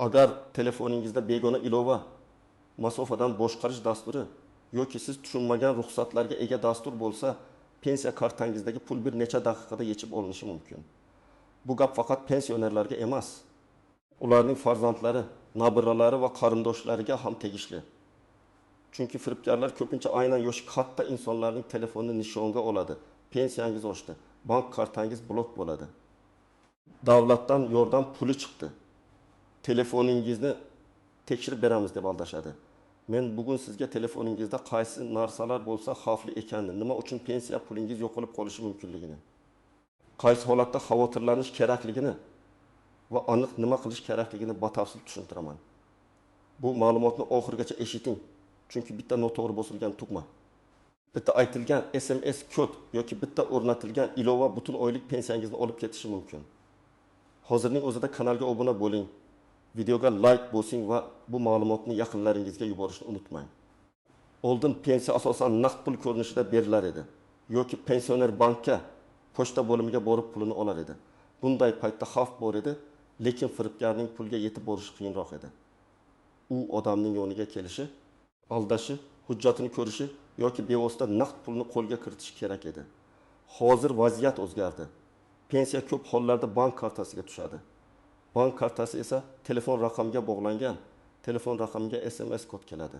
Agar telefoningizda begona ilova, masofadan boshqarish dasturi yoki siz tushunmagan ruxsatlarga ega dastur bo'lsa, pensiya kartangizdagi pul bir necha daqiqada yechib olinishi mumkin. Bu gap faqat pensionerlarga emas. Ularning farzandlari, nabiralari va qarindoshlariga ham tegishli. Chunki firibgarlar ko'pincha aynan yoshi katta insonlarning telefonini nishonga oladi. Pensiyangiz oshdi, bank kartangiz blok bo'ladi, davlatdan yordam puli chiqdi, telefoningizni tekshirib beramiz deb aldashadi. Men bugun sizga telefoningizda qaysi narsalar bo'lsa xavfli ekanini, nima uchun pensiya pulingiz yo'qolib qolishi mumkinligini, qaysi holatda xavotirlanish kerakligini va aniq nima qilish kerakligini batafsil tushuntiraman. Bu ma'lumotni oxirigacha eshiting, chunki bitta noto'g'ri bosilgan tugma, bitta aytilgan SMS kod yoki bitta o'rnatilgan ilova butun oylik pensiyangizni olib ketishi mumkin. Hozirning o'zida kanalga obuna bo'ling, videoga like bosing va bu ma'lumotni yaqinlaringizga yuborishni unutmang. Oldin pensiya asosan naqd pul ko'rinishida berilar edi yoki pensioner bankka, pochta bo'limiga borib pulini olar edi. Bunday paytda xavf bor edi, lekin firibgarning pulga yetib borishi qiyinroq edi. U odamning yoniga kelishi, aldashi, hujjatini ko'rishi yoki bevosita naqd pulni qo'lga kiritishi kerak edi. Hozir vaziyat o'zgardi. Pensiya ko'p hollarda bank kartasiga tushadi. Bank kartasi esa telefon raqamiga bog'langan, telefon raqamiga SMS kod keladi.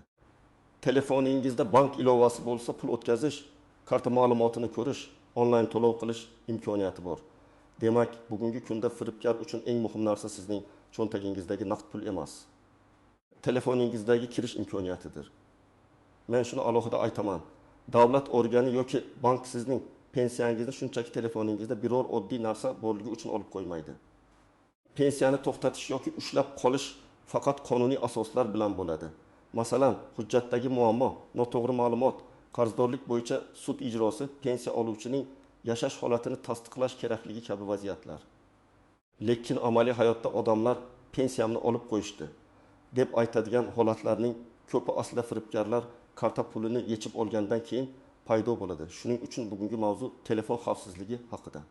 Telefoningizda bank ilovasi bo'lsa, pul o'tkazish, karta ma'lumotini ko'rish, onlayn to'lov qilish imkoniyati bor. Demak, bugungi kunda firibgar uchun eng muhim narsa sizning cho'ntagingizdagi naqd pul emas, telefoningizdagi kirish imkoniyatidir. Men shuni alohida aytaman. Davlat organi yoki bank sizning pensiyangizni shunchaki telefoningizda biror oddiy narsa borligi uchun olib qo'ymaydi. Pensiyani to'xtatish yoki ushlab qolish faqat qonuniy asoslar bilan bo'ladi. Masalan, hujjatdagi muammo, noto'g'ri ma'lumot, qarzdorlik bo'yicha sud ijrosi, pensiya oluvchining yashash holatini tasdiqlash kerakligi kabi vaziyatlar. Lekin amaliy hayotda odamlar pensiyamni olib qo'yishdi deb aytadigan holatlarning ko'pi aslida firibgarlar karta pulini yechib olgandan keyin paydo bo'ladi. Shuning uchun bugungi mavzu telefon xavfsizligi haqida.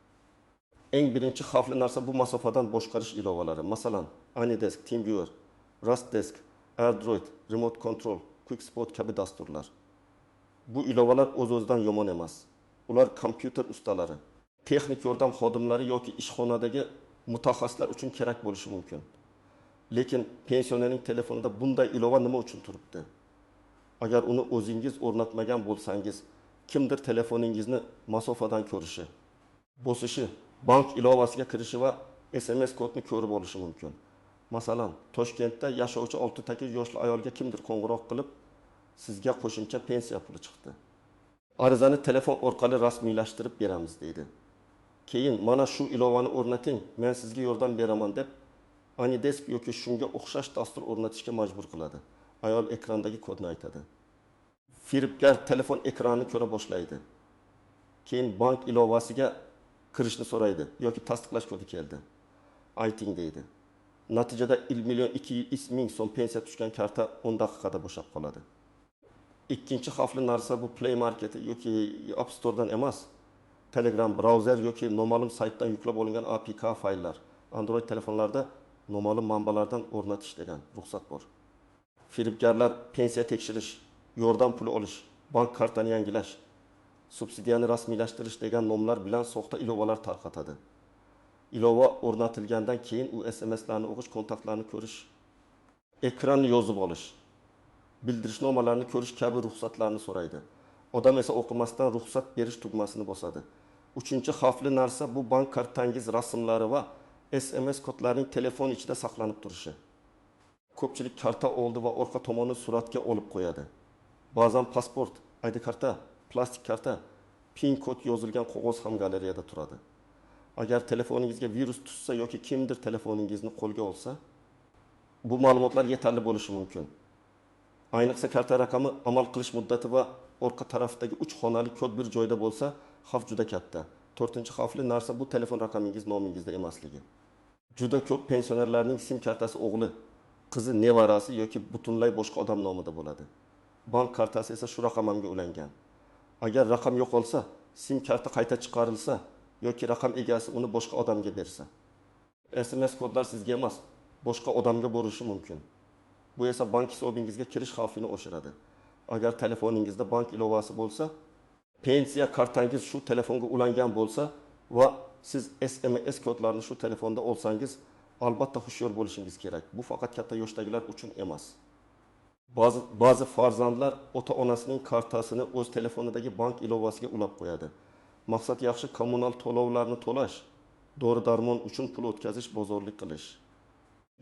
Eng birinchi xavfli narsa bu masofadan boshqarish ilovalari. Masalan, AnyDesk, TeamViewer, RustDesk, AirDroid, Remote Control, QuickSpot kabi dasturlar. Bu ilovalar o'z-o'zidan yomon emas. Ular kompyuter ustalari, texnik yordam xodimlari yoki ishxonadagi mutaxassislar uchun kerak bo'lishi mumkin. Lekin pensionerning telefonida bunday ilova nima uchun turibdi? Agar uni o'zingiz o'rnatmagan bo'lsangiz, kimdir telefoningizni masofadan ko'rishi, bosishi, bank ilovasiga kirishi va SMS kodni ko'rib olishi mumkin. Masalan, Toshkentda yashovchi 68 yoshli ayolga kimdir qo'ng'iroq qilib, sizga qo'shimcha pensiya puli chiqdi, arizani telefon orqali rasmiylashtirib beramiz deydi. Keyin mana shu ilovani o'rnating, men sizga yordam beraman deb AnyDesk yoki shunga o'xshash dastur o'rnatishga majbur qiladi. Ayol ekrandagi kodni aytadi. Firibgar telefon ekranini ko'ra boshlaydi. Keyin bank ilovasiga kirishni so'raydi yoki tasdiqlash kodi keldi, ayting deydi. Natijada 1 million 200 ming so'm pensiya tushgan karta 10 daqiqada bo'shab qoladi. Ikkinchi xavfli narsa bu Play Market yoki App Store'dan emas, Telegram brauzer yoki noma'lum saytdan yuklab olingan APK fayllar. Android telefonlarda noma'lum manbalardan o'rnatish degan ruxsat bor. Firibgarlar pensiya tekshirish, yordam puli olish, bank kartani yangilash, subsidiyani rasmiylashtirish degan nomlar bilan soxta ilovalar tarqatadi. Ilova o'rnatilgandan keyin u SMSlarni o'qish, kontaktlarni ko'rish, ekranni yozib olish, bildirishnomalarni ko'rish kabi ruxsatlarni so'raydi. Odam esa o'qimasdan ruxsat berish tugmasini bosadi. Uchinchi xavfli narsa bu bank kartangiz rasmlari va SMS kodlarining telefon ichida saqlanib turishi. Ko'pchilik karta oldi va orqa tomonni suratga olib qo'yadi. Ba'zan pasport, ID karta, plastik karta, PIN kod yozilgan qog'oz ham galereyada turadi. Agar telefoningizga virus tushsa yoki kimdir telefoningizni qo'lga olsa, bu ma'lumotlar yetarli bo'lishi mumkin. Ayniqsa karta raqami, amal qilish muddati va orqa tarafdagi 3 xonali kod bir joyda bo'lsa, xavf juda katta. To'rtinchi xavfli narsa bu telefon raqamingiz nomingizda emasligi. Juda ko'p pensionerlarning SIM kartasi o'g'li, qizi, nevarasi yoki butunlay boshqa odam nomida bo'ladi. Bank kartasi esa shu raqamga ulangan. Agar raqam yo'qolsa, SIM karta qayta chiqarilsa yoki raqam egasi uni boshqa odamga bersa, SMS kodlar sizga emas, boshqa odamga borishi mumkin. Bu esa bank hisobingizga kirish xavfini oshiradi. Agar telefoningizda bank ilovasi bo'lsa, pensiya kartangiz shu telefonga ulangan bo'lsa va siz SMS kodlarini shu telefonda olsangiz, albatta hushyor bo'lishingiz kerak. Bu faqat katta yoshdagilar uchun emas. Ba'zi farzandlar ota-onasining kartasini o'z telefonidagi bank ilovasiga ulab qo'yadi. Maqsad yaxshi kommunal to'lovlarni to'lash, dori-darmon uchun pul o'tkazish, bozorlik qilish.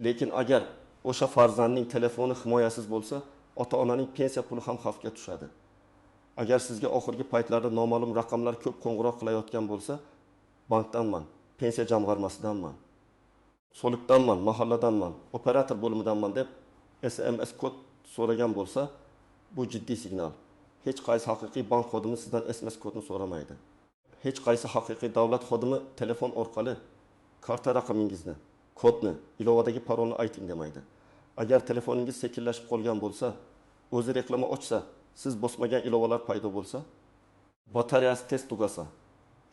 Lekin agar o'sha farzandning telefoni himoyasiz bo'lsa, ota-onaning pensiya puli ham xavfga tushadi. Agar sizga oxirgi paytlarda noma'lum raqamlar ko'p qo'ng'iroq qilayotgan bo'lsa, bankdanman, pensiya jamg'armasidanman, soliqdanman, mahalladanman, operator bo'limidanman deb SMS kod so'ragan bo'lsa, bu jiddiy signal. Hech qaysi haqiqiy bank xodimi sizdan SMS kodni so'ramaydi. Hech qaysi haqiqiy davlat xodimi telefon orqali karta raqamingizni, kodni, ilovadagi parolni ayting demaydi. Agar telefoningiz sekinlashib qolgan bo'lsa, o'zi reklama ochsa, siz bosmagan ilovalar paydo bo'lsa, batareyasi tez tugasa,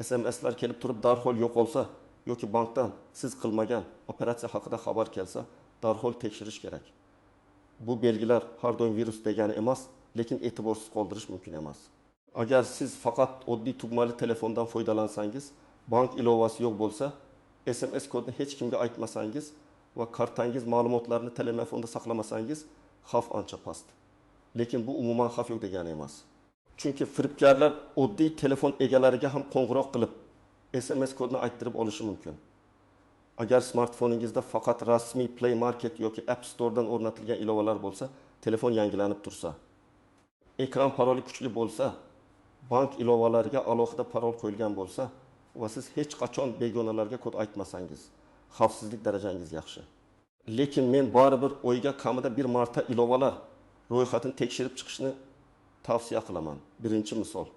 SMSlar kelib turib darhol yo'qolsa yoki bankdan siz qilmagan operatsiya haqida xabar kelsa, darhol tekshirish kerak. Bu belgilar har doim virus degani emas, lekin e'tiborsiz qoldirish mumkin emas. Agar siz faqat oddiy tugmali telefondan foydalansangiz, bank ilovasi yo'q bo'lsa, SMS kodni hech kimga aytmasangiz va kartangiz ma'lumotlarini telefonda saqlamasangiz, xavf ancha past. Lekin bu umuman xavf yo'q degani emas. Chunki firibgarlar oddiy telefon egalariga ham qo'ng'iroq qilib SMS kodni ayttirib olishi mumkin. Agar smartfoningizda faqat rasmiy Play Market yoki App Store'dan o'rnatilgan ilovalar bo'lsa, telefon yangilanib tursa, ekran paroli kuchli bo'lsa, bank ilovalariga alohida parol qo'yilgan bo'lsa va siz hech qachon begonalarga kod aytmasangiz, xavfsizlik darajangiz yaxshi. Lekin men baribir oyga kamida bir marta ilovalar ro'yxatini tekshirib chiqishni tavsiya qilaman. Birinchi misol,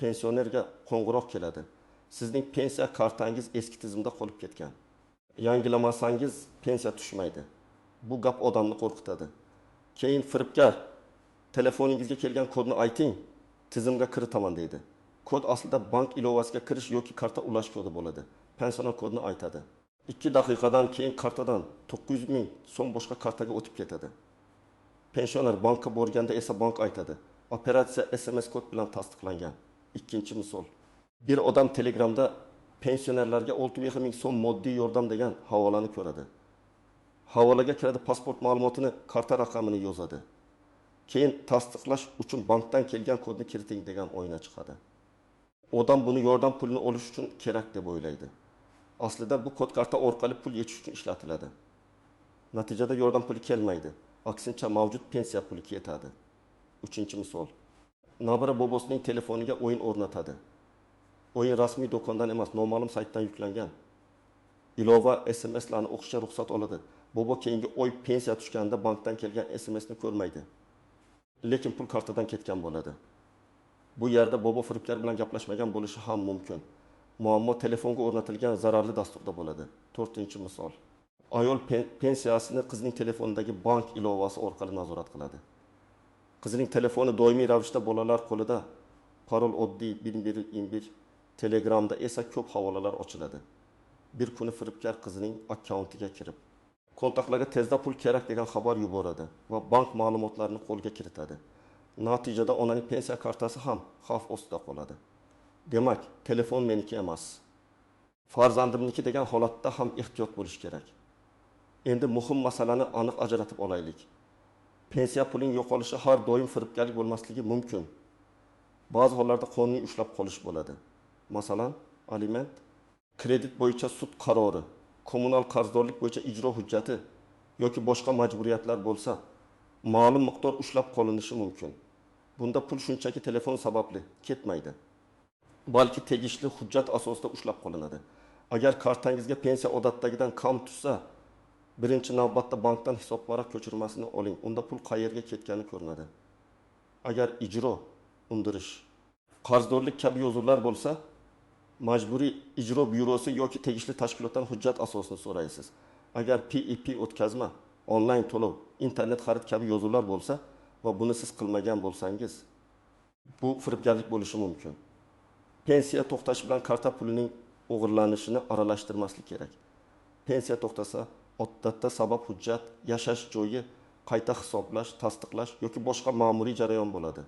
pensionerga qo'ng'iroq keladi. Sizning pensiya kartangiz eski tizimda qolib ketgan. Yangilamasangiz pensiya tushmaydi. Bu gap odamni qo'rqitadi. Keyin firibgar telefoningizga kelgan kodni ayting, tizimga kiritaman deydi. Kod aslida bank ilovasiga kirish yoki karta ulash kodi bo'ladi. Pensioner kodni aytadi. 2 daqiqadan keyin kartadan 900 ming so'm boshqa kartaga o'tib ketadi. Pensioner bankka borganda esa bank aytadi: operatsiya SMS kod bilan tasdiqlangan. Ikkinchi misol. Bir odam Telegramda pensionerlarga 6,5 ming so'm moddiy yordam degan havolani ko'radi. Havolaga kiradi, pasport ma'lumotini, karta raqamini yozadi. Keyin tasdiqlash uchun bankdan kelgan kodni kiriting degan oyna chiqadi. Odam buni yordam pulini olish uchun kerak deb o'ylaydi. Aslida bu kod karta orqali pul yechish uchun ishlatiladi. Natijada yordam puli kelmaydi. Aksincha mavjud pensiya puli ketadi. Uchinchi misol. Nabira bobosining telefoniga o'yin o'rnatadi. O'yin rasmiy do'kondan emas, noma'lum saytdan yuklangan. Ilova SMSlarni o'qishga ruxsat oladi. Bobo keyingi oy pensiya tushganda bankdan kelgan SMSni ko'rmaydi. Lekin pul kartadan ketgan bo'ladi. Bu yerda bobo firibgar bilan gaplashmagan bo'lishi ham mumkin. Muammo telefonga o'rnatilgan zararli dasturda bo'ladi. To'rtinchi misol. Ayol pensiyasini qizining telefonidagi bank ilovasi orqali nazorat qiladi. Qizining telefoni doimiy ravishda bolalar qo'lida, parol oddiy 1111, Telegramda esa ko'p havolalar ochiladi. Bir kuni firibgar qizining akkauntiga kirib, kontaktlarga tezda pul kerak degan xabar yuboradi va bank ma'lumotlarini qo'lga kiritadi. Natijada onaning pensiya kartasi ham xavf ostida qoladi. Demak, telefon meniki emas, farzandimniki degan holatda ham ehtiyot bo'lish kerak. Endi muhim masalani aniq ajratib olaylik. Pensiya pulining yo'qolishi har doim firibgarlik bo'lmasligi mumkin. Ba'zi hollarda qonuniy ushlab qolish bo'ladi. Masalan, aliment, kredit bo'yicha sud qarori, kommunal qarzdorlik bo'yicha ijro hujjati yoki boshqa majburiyatlar bo'lsa, ma'lum miqdor ushlab qolinishi mumkin. Bunda pul shunchaki telefon sababli ketmaydi, balki tegishli hujjat asosida ushlab qolinadi. Agar kartangizga pensiya odatdagidan kam tushsa, birinchi navbatda bankdan hisobvaraq ko'chirmasini oling. Unda pul qayerga ketgani ko'rinadi. Agar ijro, undirish, qarzdorlik kabi yozuvlar bo'lsa, majburiy ijro byurosi yoki tegishli tashkilotdan hujjat asosini so'raysiz. Agar PEP o'tkazma, onlayn to'lov, internet xarid kabi yozuvlar bo'lsa va buni siz qilmagan bo'lsangiz, bu firibgarlik bo'lishi mumkin. Pensiya to'xtashi bilan karta pulining o'g'irlanishini aralashtirmaslik kerak. Pensiya to'xtasa, Odatda sabab hujjat, yashash joyi qayta hisoblash, tasdiqlash yoki boshqa ma'muriy jarayon bo'ladi.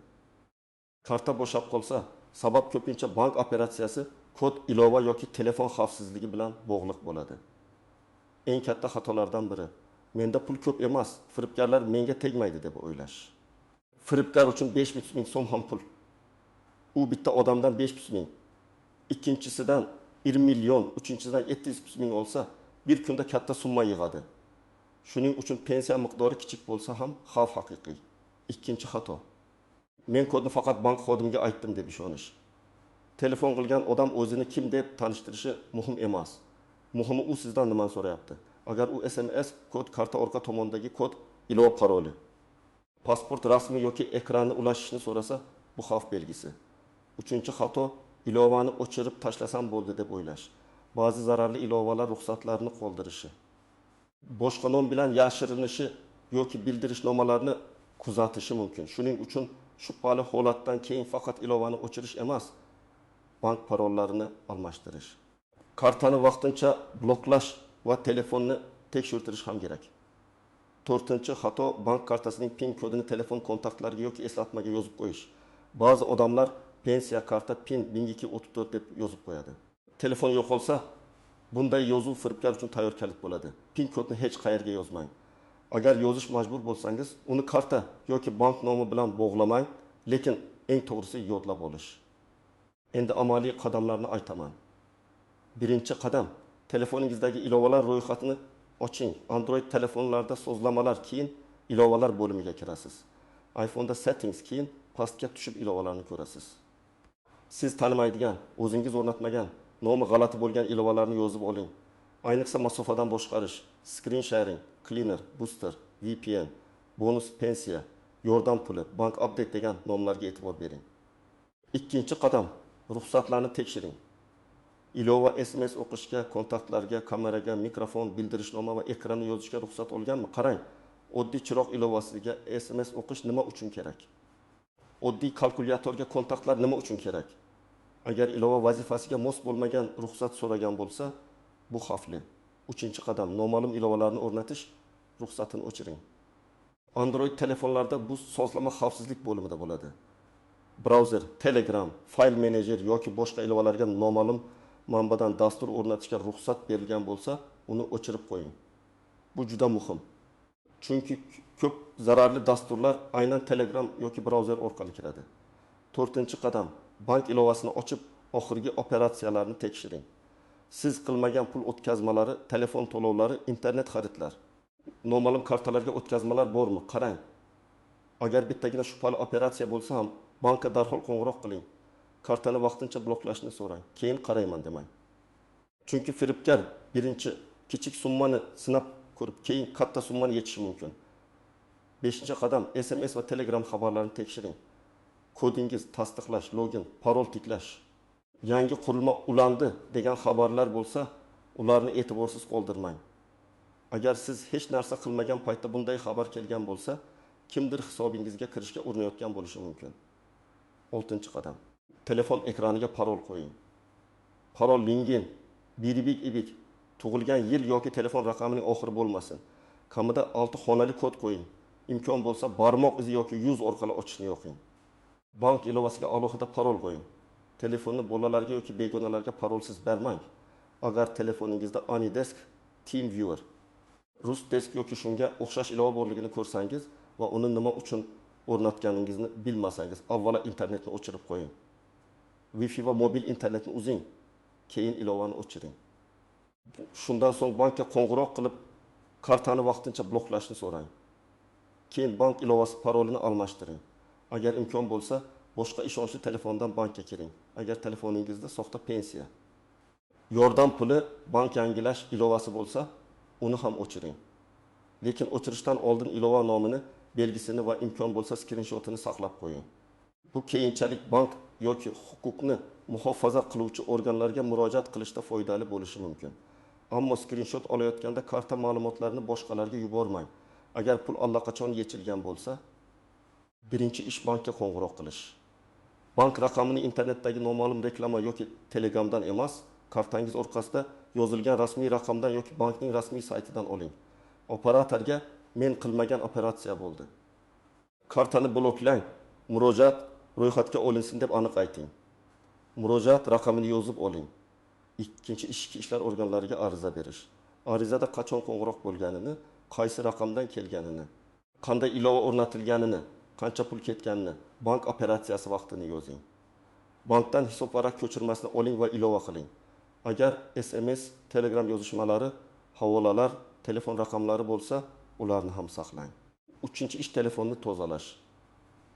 Karta bo'shab qolsa, sabab ko'pincha bank operatsiyasi, kod, ilova yoki telefon xavfsizligi bilan bog'liq bo'ladi. Eng katta xatolardan biri: menda pul ko'p emas, firibgarlar menga tegmaydi deb o'ylash. Firibgar uchun 500 ming so'm ham pul. U bitta odamdan 500 ming, ikkinchisidan 1 million, uchinchisidan 700 ming olsa, bir kunda katta summa yig'adi. Shuning uchun pensiya miqdori kichik bo'lsa ham xavf haqiqiy. Ikkinchi xato: men kodni faqat bank xodimiga aytdim deb ishonish. Telefon qilgan odam o'zini kim deb tanishtirishi muhim emas. Muhimi, u sizdan nimani so'rayapti. Agar u SMS kod, karta orqa tomonidagi kod, ilova paroli, pasport rasmi yoki ekranni ulashishni so'rasa, bu xavf belgisi. Uchinchi xato: ilovani o'chirib tashlasam bo'ldi deb o'ylash. Ba'zi zararli ilovalar ruxsatlarni qoldirishi, boshqa nom bilan yashirinishi yoki bildirishnomalarni kuzatishi mumkin. Shuning uchun shubhali holatdan keyin faqat ilovani o'chirish emas, bank parollarini almashtirish, kartani vaqtincha bloklash va telefonni tekshirtirish ham kerak. To'rtinchi xato: bank kartasining PIN kodini telefon kontaktlariga yoki eslatmaga yozib qo'yish. Ba'zi odamlar pensiya karta PIN 1234 deb yozib qo'yadi. Telefon yo'qolsa, bunday yozuv firibgar uchun tayyor kalit bo'ladi. PIN kodni hech qayerga yozmang. Agar yozish majbur bo'lsangiz, uni karta yoki bank nomi bilan bog'lamang, lekin eng to'g'risi yodlab olish. Endi amaliy qadamlarni aytaman. Birinchi qadam: telefoningizdagi ilovalar ro'yxatini oching. Android telefonlarda sozlamalar, keyin ilovalar bo'limiga kirasiz. iPhone'da settings, keyin pastga tushib ilovalarni ko'rasiz. Siz tanimaydigan, o'zingiz o'rnatmagan, nomi g'alati bo'lgan ilovalarni yozib oling. Ayniqsa masofadan boshqarish, screen sharing, cleaner, booster, VPN, bonus pensiya, yordam puli, bank update degan nomlarga e'tibor bering. Ikkinchi qadam: ruxsatlarni tekshiring. Ilova SMS o'qishga, kontaktlarga, kameraga, mikrofon, bildirishnoma va ekranni yozishga ruxsat olganmi? Qarang. Oddiy chiroq ilovasiga SMS o'qish nima uchun kerak? Oddiy kalkulyatorga kontaktlar nima uchun kerak? Agar ilova vazifasiga mos bo'lmagan ruxsat so'ragan bo'lsa, bu xavfli. Uchinchi qadam: noma'lum ilovalarni o'rnatish ruxsatini o'chiring. Android telefonlarda bu sozlama xavfsizlik bo'limida bo'ladi. Brauzer, Telegram, fayl menejer yoki boshqa ilovalarga noma'lum manbadan dastur o'rnatishga ruxsat berilgan bo'lsa, uni o'chirib qo'ying. Bu juda muhim. Chunki ko'p zararli dasturlar aynan Telegram yoki brauzer orqali kiradi. To'rtinchi qadam: bank ilovasini ochib, oxirgi operatsiyalarni tekshiring. Siz qilmagan pul o'tkazmalari, telefon to'lovlari, internet xaridlar, noma'lum kartalarga o'tkazmalar bormi? Qarang. Agar bittagina shubhali operatsiya bo'lsa ham, bankka darhol qo'ng'iroq qiling. Kartani vaqtincha bloklashni so'rang. Keyin qarayman demang. Chunki firibgar birinchi kichik summani sinab ko'rib, keyin katta summani yechishi mumkin. Beshinchi qadam: SMS va Telegram xabarlarini tekshiring. Kodingiz, tasdiqlash, login, parol tiklash, yangi qurilma ulandi degan xabarlar bo'lsa, ularni e'tiborsiz qoldirmang. Agar siz hech narsa qilmagan paytda bunday xabar kelgan bo'lsa, kimdir hisobingizga kirishga urinayotgan bo'lishi mumkin. Oltinchi qadam: telefon ekraniga parol qo'ying. Parol lingin, biribik ibik, tug'ilgan yil yoki telefon raqamining oxiri bo'lmasin. Kamida 6 xonali kod qo'ying. Imkon bo'lsa, barmoq izi yoki yuz orqali ochishni yoqing. Bank ilovasiga alohida parol qo'ying. Telefonni bolalarga yoki begonalarga parolsiz bermang. Agar telefoningizda AnyDesk, TeamViewer, RustDesk yoki shunga o'xshash ilova borligini ko'rsangiz va uni nima uchun o'rnatganingizni bilmasangiz, avvalo internetni o'chirib qo'ying. Wi-Fi va mobil internetni uzing, keyin ilovani o'chiring. Shundan so'ng bankka qo'ng'iroq qilib, kartani vaqtincha bloklashni so'rang. Keyin bank ilovasi parolini almashtiring. Agar imkon bo'lsa, boshqa ishonchli telefondan bankka kiring. Agar telefoningizda soxta pensiya, yordam puli, bank yangilash ilovasi bo'lsa, uni ham o'chiring. Lekin o'chirishdan oldin ilova nomini, belgisini va imkon bo'lsa skrinshotini saqlab qo'ying. Bu keyinchalik bank yoki huquqni muhofaza qiluvchi organlarga murojaat qilishda foydali bo'lishi mumkin. Ammo skrinshot olayotganda karta ma'lumotlarini boshqalarga yubormang. Agar pul allaqachon yechilgan bo'lsa, birinchi ish bankka qo'ng'iroq qilish. Bank raqamini internetdagi noma'lum reklama yoki Telegramdan emas, kartangiz orqasida yozilgan rasmiy raqamdan yoki bankning rasmiy saytidan oling. Operatorga men qilmagan operatsiya bo'ldi. Kartani bloklang, murojaat ro'yxatga olinsin deb aniq ayting. Murojaat raqamini yozib oling. Ikkinchi, ichki ishlar organlariga ariza berish. Arizada qachon qo'ng'iroq bo'lganini, qaysi raqamdan kelganini, qanday ilova o'rnatilganini, qancha pul ketganini, bank operatsiyasi vaqtini yozing. Bankdan hisobvaraq ko'chirmasini oling va ilova qiling. Agar SMS, Telegram yozishmalari, havolalar, telefon raqamlari bo'lsa, ularni ham saqlang. Uchinchi ish, telefonni tozalash.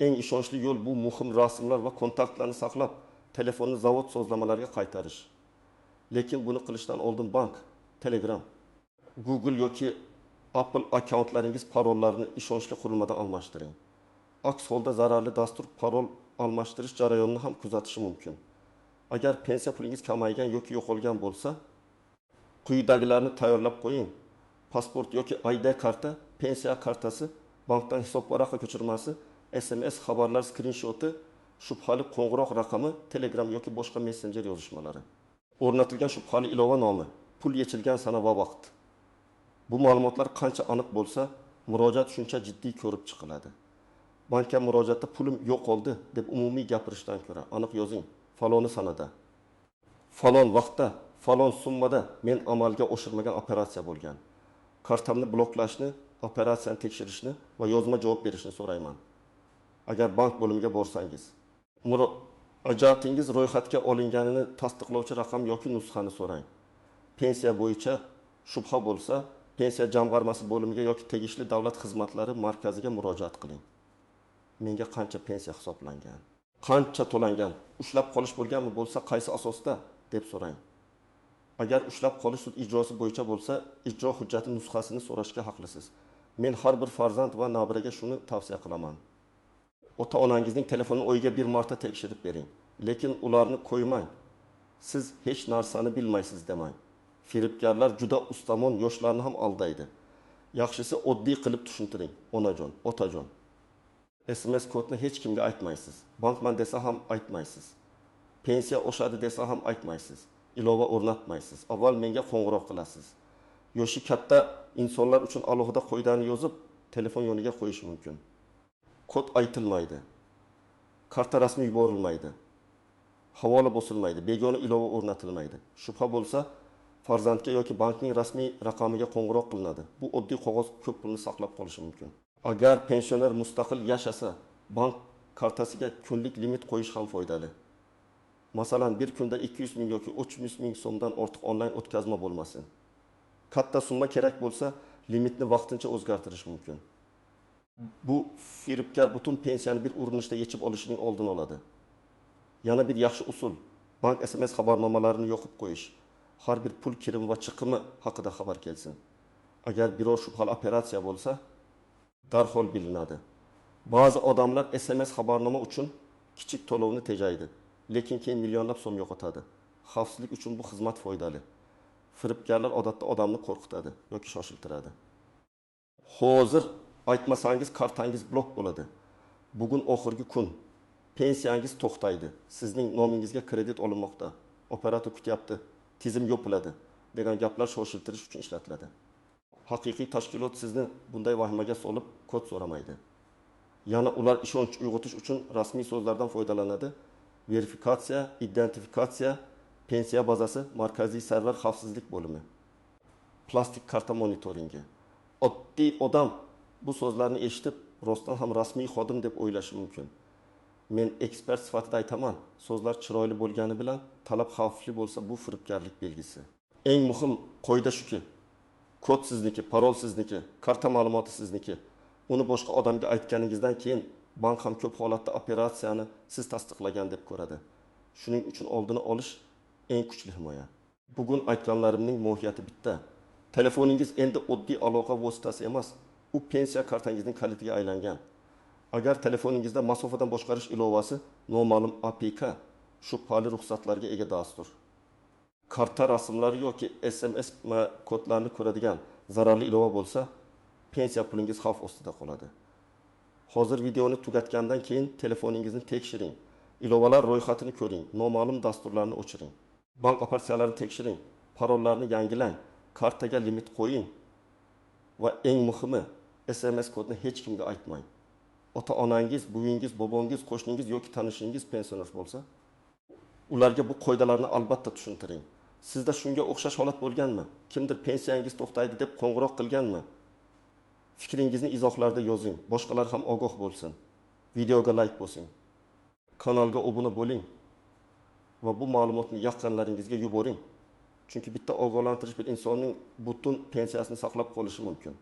Eng ishonchli yo'l bu muhim rasmlar va kontaktlarni saqlab, telefonni zavod sozlamalariga qaytarish. Lekin buni qilishdan oldin bank, Telegram, Google yoki Apple akkauntlaringiz parollarini ishonchli qurilmadan almashtiring. Aks holda zararli dastur parol almashtirish jarayonini ham kuzatishi mumkin. Agar pensiya pulingiz kamaygan yoki yo'qolgan bo'lsa, quyidagilarni tayyorlab qo'ying. Pasport yoki ID karta, pensiya kartasi, bankdan hisobvaraqa ko'chirmasi, SMS xabarlar skrinshoti, shubhali qo'ng'iroq raqami, Telegram yoki boshqa messenjer yozishmalari. O'rnatilgan shubhali ilova nomi, pul yechilgan sana va vaqt. Bu ma'lumotlar qancha aniq bo'lsa, murojaat shuncha jiddiy ko'rib chiqiladi. Bankka murojaatda pulim yo'qoldi deb umumiy gapirishdan ko'ra aniq yozing. Faloni sanada, falon vaqtda, falon summada men amalga oshirmagan operatsiya bo'lgan. Kartamni bloklashni, operatsiyani tekshirishni va yozma javob berishni so'rayman. Agar bank bo'limiga borsangiz, murojaatingiz ro'yxatga olinganini tasdiqlovchi raqam yoki nusxani so'rang. Pensiya bo'yicha shubha bo'lsa, pensiya jamg'armasi bo'limiga yoki tegishli davlat xizmatlari markaziga murojaat qiling. Menga qancha pensiya hisoblangan, qancha to'langan, ushlab qolish bo'lganmi, bo'lsa qaysi asosda deb so'rang. Agar ushlab qolish sud ijrosi bo'yicha bo'lsa, ijro hujjati nusxasini so'rashga haqlisiz. Men har bir farzand va nabiraga shuni tavsiya qilaman. Ota-onangizning telefonini oyiga bir marta tekshirib bering. Lekin ularni qo'ymang. Siz hech narsani bilmaysiz demang. Firibgarlar juda ustamon, yoshlarni ham aldaydi. Yaxshisi oddiy qilib tushuntiring, onajon, otajon. SMS kodni hech kimga aytmaysiz. Bankman desa ham aytmaysiz. Pensiya oshadi desa ham aytmaysiz. Ilova o'rnatmaysiz. Avval menga qo'ng'iroq qilasiz. Yoshi katta insonlar uchun alohida qoidani yozib, telefon yoniga qo'yish mumkin. Kod aytilmaydi. Karta rasmi yuborilmaydi. Havola bosilmaydi, begona ilova o'rnatilmaydi. Shubha bo'lsa, farzandga yoki bankning rasmiy raqamiga qo'ng'iroq qilinadi. Bu oddiy qog'oz ko'p pulni saqlab qolishi mumkin. Agar pensioner mustaqil yashasa, bank kartasiga kunlik limit qo'yish ham foydali. Masalan, bir kunda 200 ming yoki 300 ming so'mdan ortiq onlayn o'tkazma bo'lmasin. Katta summa kerak bo'lsa, limitni vaqtincha o'zgartirish mumkin. Bu firibgar butun pensiyani bir urinishda yechib olishining oldini oladi. Yana bir yaxshi usul, bank SMS xabarnomalarini yoqib qo'yish. Har bir pul kirimi va chiqimi haqida xabar kelsin. Agar biror shubhali operatsiya bo'lsa, darhol bilinadi. Ba'zi odamlar SMS xabarnoma uchun kichik to'lovni tejaydi, lekin keyin millionlab so'm yo'qotadi. Xavfsizlik uchun bu xizmat foydali. Firibgarlar odatda odamni qo'rqitadi yoki shoshiltiradi. Hozir aytmasangiz kartangiz blok bo'ladi. Bugun oxirgi kun. Pensiyangiz to'xtaydi. Sizning nomingizga kredit olinmoqda. Operator kutyapti. Tizim yopiladi degan gaplar shoshiltirish uchun ishlatiladi. Haqiqiy tashkilot sizni bunday vahimaga solib kod so'ramaydi. Yana ular ishonch uyg'otish uchun rasmiy so'zlardan foydalanadi. Verifikatsiya, identifikatsiya, pensiya bazasi, markaziy server xavfsizlik bo'limi, plastik karta monitoringi. Oddiy odam bu so'zlarni eshitib, rostdan ham rasmiy xodim deb o'ylashi mumkin. Men ekspert sifatida aytaman, so'zlar chiroyli bo'lgani bilan talab xavfli bo'lsa, bu firibgarlik belgisi. Eng muhim qoida shuki, kod sizniki, parol sizniki, karta ma'lumoti sizniki. Uni boshqa odamga aytganingizdan keyin bank ham ko'p holatda operatsiyani siz tasdiqlagan deb ko'radi. Shuning uchun oldini olish eng kuchli himoya. Bugun aytganlarimning mohiyati bitta. Telefoningiz endi oddiy aloqa vositasi emas, u pensiya kartangizning kalitiga aylangan. Agar telefoningizda masofadan boshqarish ilovasi, noma'lum APK, shubhali ruxsatlarga ega dastur, karta rasmlari yoki SMS kodlarini ko'radigan zararli ilova bo'lsa, pensiya pulingiz xavf ostida qoladi. Hozir videoni tugatgandan keyin telefoningizni tekshiring. Ilovalar ro'yxatini ko'ring, noma'lum dasturlarni o'chiring. Bank operatsiyalarini tekshiring. Parollarni yangilang, kartaga limit qo'ying va eng muhimi, SMS kodni hech kimga aytmang. Ota-onangiz, buvingiz, bobongiz, qo'shningiz yoki tanishingiz pensioner bo'lsa, ularga bu qoidalarni albatta tushuntiring. Sizda shunga o'xshash holat bo'lganmi? Kimdir pensiyangiz to'xtaydi deb qo'ng'iroq qilganmi? Fikringizni izohlarda yozing, boshqalar ham ogoh bo'lsin. Videoga like bosing. Kanalga obuna bo'ling va bu ma'lumotni yaqinlaringizga yuboring. Chunki bitta ogohlantirish bir insonning butun pensiyasini saqlab qolishi mumkin.